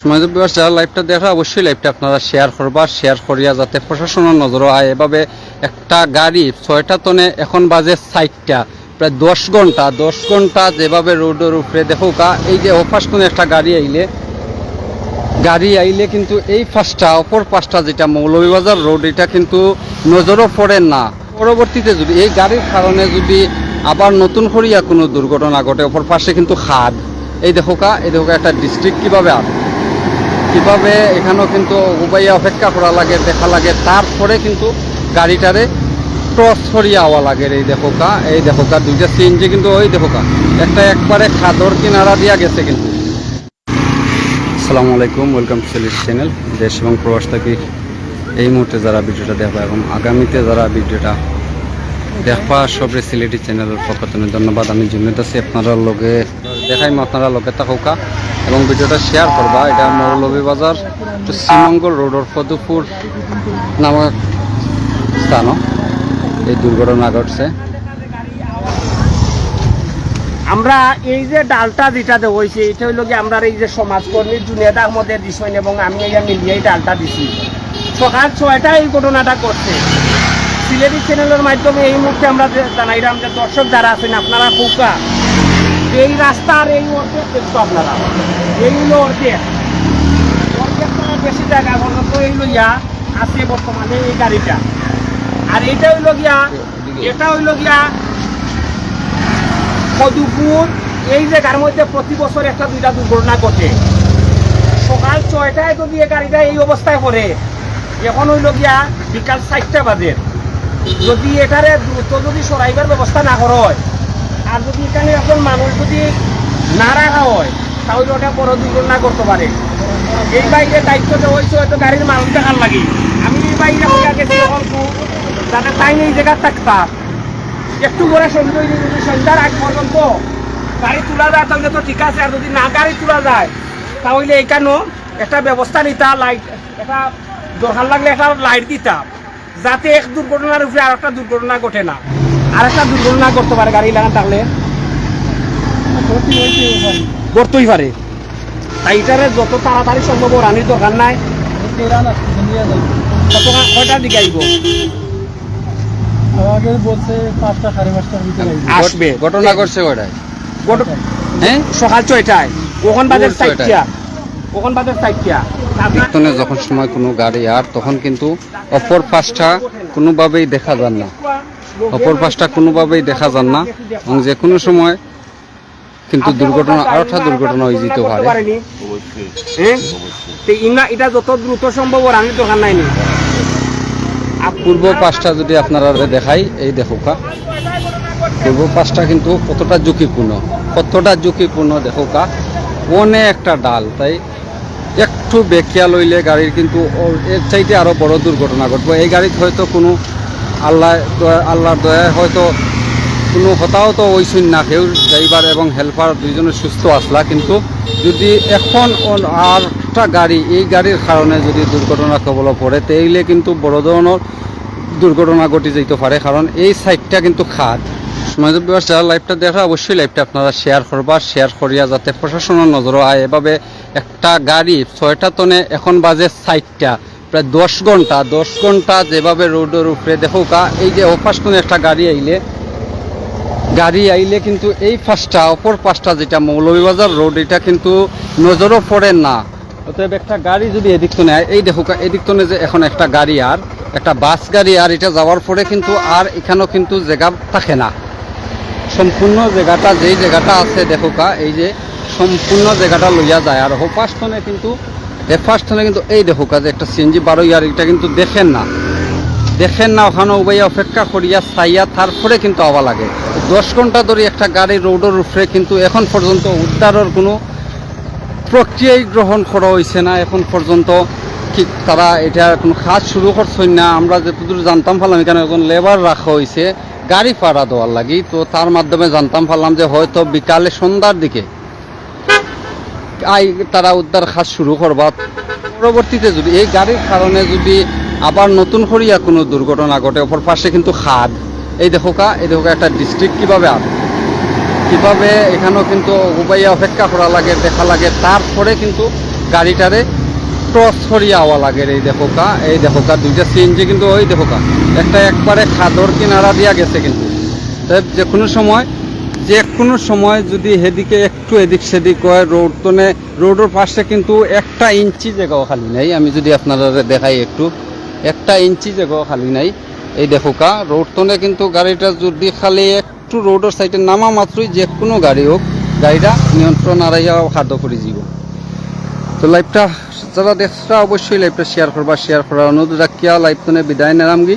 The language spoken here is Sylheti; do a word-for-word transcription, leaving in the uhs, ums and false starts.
সম্মানিত ভিউয়ার্স, যারা লাইভটা দেখরা, অবশ্যই লাইভটা আপনারা শেয়ার করবা, শেয়ার করিয়া যাতে প্রশাসনের নজরও আয়। এভাবে একটা গাড়ি ছয়টা তনে এখন বাজে চাইরটা, প্রায় দশ ঘন্টা, দশ ঘন্টা যেভাবে রোডের উপরে দেখউক্কা, এই যে অউ পাশ তনে একটা গাড়ি আইলে, গাড়ি আইলে কিন্তু এই পাশটা, অপর পাশটা যেটা মৌলভীবাজার রোড, এটা কিন্তু নজরও পড়ে না। পরবর্তীতে যদি এই গাড়ির কারণে যদি আবার নতুন করিয়া কোনো দুর্ঘটনা ঘটে, অপর পাশে কিন্তু খাদ, এই দেখউক্কা, এই দেখউক্কা একটা ডিস্ট্রিক্ট কিভাবে আর কিভাবে এখানেও কিন্তু উবাইয়া অপেক্ষা করা লাগে, দেখা লাগে, তারপরে কিন্তু গাড়িটারে ক্রস করিয়া আওয়া লাগে। এই দেখউক্কা, এই দেখউক্কা দুইটা সিএনজি কিন্তু ওই দেখউক্কা একটা একবারে খাদর কিনারা দিয়া গেছে কিন্তু। আসসালামু আলাইকুম, ওয়েলকাম টু সিলেট চ্যানেল। দেশ এবং প্রবাস থাকি এই মুহূর্তে যারা ভিডিওটা দেখবা এবং আগামীতে যারা ভিডিওটা দেখবা, সবরে সিলেটি চ্যানেলের পক্ষ থেকে ধন্যবাদ। আমি জুনেদ আছি আপনারা লগে, দেখাইমু আপনারা লগে থাকউক্কা এবং ভিডিওটা শেয়ার করবা। এটা মৌলভীবাজার টু শ্রীমঙ্গল রোডের পদুপুর নামক স্থান, এই দুর্ঘটনা ঘটছে। আমরা এই যে ডালটা যেটা দেওয়া হয়েছে, এটা হইলো কি, আমরা এই যে সমাজকর্মী জুনেদ আহমদের দৃশ্যন এবং আমি এই মিলিয়ে এই ডালটা দিছি। সকাল ছয়টায় এই ঘটনাটা ঘটছে। সিলেটি চ্যানেলের মাধ্যমে এই মুহূর্তে আমরা যে জানাইলাম যে দর্শক যারা আছেন, আপনারা কউক্কা, এই রাস্তার এই অর্ধেক দেখছো আপনারা, এই হইলো অর্ধেক, অর্ধেক তো বেশি জায়গা পর্যন্ত এই লইয়া আছে বর্তমানে এই গাড়িটা। আর এটা হইলো গিয়া, এটা হইলো গিয়া পদুপুর। এই জায়গার মধ্যে প্রতি বছর একটা দুইটা দুর্ঘটনা ঘটে। সকাল ছয়টায় যদি এই গাড়িটা এই অবস্থায় পড়ে, এখন হইলো গিয়া বিকাল চারটা বাজে। যদি এটারে দ্রুত যদি সরাইবার ব্যবস্থা না করা হয়, আর যদি এখানে একজন মানুষ যদি না রাখা হয়, তাহলে ওটা বড় দুর্ঘটনা করতে পারে। এই বাইরে দায়িত্ব দেওয়া হয়েছে হয়তো গাড়ির মালিক দেখার লাগি। আমি এই বাইরে হইয়া গেছি এখন তো, যাতে তাই এই জায়গা থাকতা। একটু পরে সন্ধ্যা হইলে যদি সন্ধ্যার আগ পর্যন্ত গাড়ি তোলা যায়, তাহলে তো ঠিক আছে। আর যদি না গাড়ি তোলা যায়, তাহলে এখানেও একটা ব্যবস্থা নিতা, লাইট, একটা দরকার লাগলে একটা লাইট দিতা, যাতে এক দুর্ঘটনার উপরে আর একটা দুর্ঘটনা ঘটে না, আর একটা দুর্ঘটনা ঘটতে পারে গাড়ি লাগান থাকলে। ঘটতেই পারে। তাই এটারে যত তাড়াতাড়ি সম্ভব ওরানির দরকার নাই। কত, কয়টার দিকে আইব? আমাকে বলছে পাঁচটা, সাড়ে পাঁচটার ভিতরে আইব। আসবে। ঘটনা ঘটছে কয়টায়? ঘট-, হ্যাঁ? সকাল ছয়টায়। ওখান বাজার ভোর ছয়টায়। চারটা। ওখান বাজার চারটা। আপনার এখানে যখন সময় কোনো গাড়ি আর তখন কিন্তু অপর পাশটা কোনোভাবেই দেখা যার না, অপর পাশটা কোনোভাবেই দেখা যার না, এবং যে কোনো সময় কিন্তু দুর্ঘটনা, আরোটা দুর্ঘটনা হয়ে যেতে পারে। হ্যাঁ? তো ইমরা এটা যত দ্রুত সম্ভব ওর আমি দোকান নাই নি। পূর্ব পাশটা যদি আপনারা দেখাই, এই দেখউক্কা, পূর্ব পাশটা কিন্তু কতটা ঝুঁকিপূর্ণ, কতটা ঝুঁকিপূর্ণ দেখউক্কা, অনেক একটা ডাল, তাই একটু বেখিয়াল হইলে গাড়ির কিন্তু ও-, এর চাইতে আরো বড় দুর্ঘটনা ঘটবো। এই গাড়িত হয়তো কোনো আল্লাহ দয়া, আল্লাহর দয়ায় হয়তো কোনো হতাহত হইছইন না কেউ, ড্রাইভার এবং হেল্পার দুইজনে সুস্থ আছলা। কিন্তু যদি এখন অন-, আর একটা গাড়ি এই গাড়ির কারণে যদি দুর্ঘটনা কবল পড়ে, তাইলে কিন্তু বড় ধরনের দুর্ঘটনা ঘটি যাইতে পারে, কারণ এই সাইডটা কিন্তু খাদ। সম্মানিত ভিউয়ার্স, যারা লাইভটা দেখরা, অবশ্যই লাইভটা আপনারা শেয়ার করবা, শেয়ার করিয়া যাতে প্রশাসনের নজরও আয়। এভাবে একটা গাড়ি ছয়টা তনে এখন বাজে চাইরটা, প্রায় দশ ঘন্টা, দশ ঘন্টা যেভাবে রোডের উপরে দেখউক্কা, এই যে অউ পাশ তনে একটা গাড়ি আইলে, গাড়ি আইলে কিন্তু এই পাশটা, অপর পাশটা যেটা মৌলভীবাজার রোড, এটা কিন্তু নজরও পড়ে না। অতএব একটা গাড়ি যদি এদিক তনে আয়, এই দেখউক্কা, এদিক তনে যে এখন একটা গাড়ি আর একটা বাস গাড়ি আর এটা যাওয়ার পরে কিন্তু আর এখানেও কিন্তু জায়গা থাকে না। সম্পূর্ণ জায়গাটা, যেই জায়গাটা আছে দেখউক্কা, এই যে সম্পূর্ণ জায়গাটা লইয়া যায়। আর হউ পাশ তনে কিন্তু, এ পাশ তনে কিন্তু এই দেখউক্কা যে একটা সিএনজি বারোই আর এটা কিন্তু দেখের না, দেখের না, ওখানে উবাইয়া অপেক্ষা করিয়া চাইয়া তারপরে কিন্তু আওয়া লাগে। দশ ঘন্টা ধরে একটা গাড়ি রোডের উপরে কিন্তু এখন পর্যন্ত উদ্ধারের কোনো প্রক্রিয়াই গ্রহণ করা হইছে না এখন পর্যন্ত। কি তারা এটা কোনো কাজ শুরু করছইন না। আমরা যতদূর জানতাম পারলাম, এখানে একজন লেবার রাখা হইছে গাড়ি ভাড়া দেওয়ার লাগি, তো তার মাধ্যমে জানতাম পারলাম যে হয়তো বিকালে সন্ধ্যার দিকে আই তারা উদ্ধার কাজ শুরু করবা। পরবর্তীতে যদি এই গাড়ির কারণে যদি আবার নতুন করিয়া কোনো দুর্ঘটনা ঘটে, অপর পাশে কিন্তু খাদ, এই দেখউক্কা, এই দেখউক্কা একটা ডিস্ট্রিক্ট কিভাবে আর কিভাবে এখানেও কিন্তু উবাইয়া অপেক্ষা করা লাগে, দেখা লাগে, তারপরে কিন্তু গাড়িটারে ক্রস করিয়া আওয়া লাগে। এই দেখো কা, এই দেখো কা, দুইটা সিএনজি কিন্তু ওই দেখো কা, একটা একবারে খাদর কিনারা দিয়া গেছে কিন্তু। তাই যে কোনো সময়, যে কোনো সময় যদি হেদিকে একটু এদিক সেদিক হয়, রোড তনে, রোডর পাশে কিন্তু একটা ইঞ্চি জায়গাও খালি নাই। আমি যদি আপনারা দেখাই একটু, একটা ইঞ্চি জায়গাও খালি নাই। এই দেখো কা, রোড তনে কিন্তু গাড়িটা যদি খালি একটু রোডর সাইডে নামা মাত্রই যে কোনো গাড়ি হোক, গাড়িটা নিয়ন্ত্রণ হারাইয়া খাদো পড়ি যাব। তো লাইভটা যারা দেখরা অবশ্যই লাইভটা শেয়ার করবা, শেয়ার করার অনুরোধ রাখিয়া লাইভ তনে বিদায় নিলামগি।